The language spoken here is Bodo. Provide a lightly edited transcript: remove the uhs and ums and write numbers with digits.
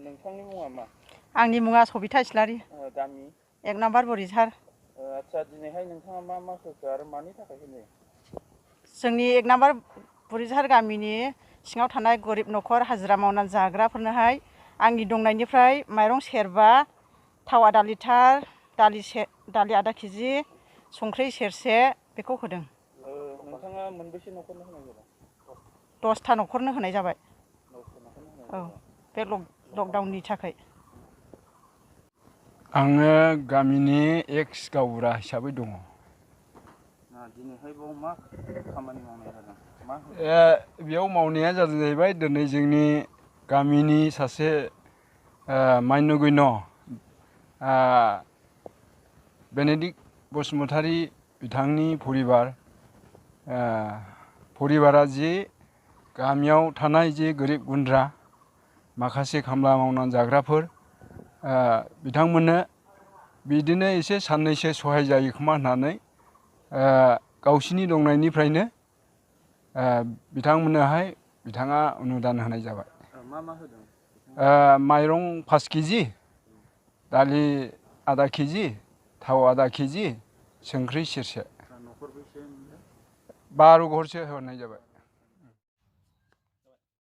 नोंथांनि मुङा मा? आंनि मुङा सबिता इस्लारि। गामि 1 नाम्बार बोरिसार। आच्छा दिनैहाय नोंथाङा मा होखो आरो मानि थाखाय होनो? जोंनि 1 नाम्बार बोरिसार गामिनि सिङाव थानाय गरिब न'खर हाजिरा मावनानै जाग्राफोरनोहाय आंनि दंनायनिफ्राय माइरं सेरबा, थाव आधा लिटार, दालि आधा केजि, संख्रि सेरसे बेखौ होदों। नोंथाङा मोनबेसे न'खरनो होनाय जाबाय? 10था न'खरनो होनाय जाबाय। औ बे लकडाउननि थाखाय। आङो गामिनि एक्स गावबुरा हिसाबै दङ। दिनैहाय बेयाव मा खामानि मावनाय जादों? बेयाव मावनाया जादों जाहैबाय दिनै जोंनि गामिनि सासे मान्यगण्य बेनेडिक्ट बसुमतारी बिथांनि परिबारा जि गामियाव थानाय जि गोरिब गुन्द्रा माखासे खामला मावनानै जाग्राफोर बिथांमोननो बिदिनो एसे साननैसो सहाय जायो खोमा होननानै गावसिनि दंनायनिफ्रायनो बिथाङा अनुदान होनाय जाबाय। मा होदों? माइरं 5 केजि, दालि आधा केजि, थाव आधा केजि, संख्रि सेरसे। 12 घरसो होनाय जाबाय।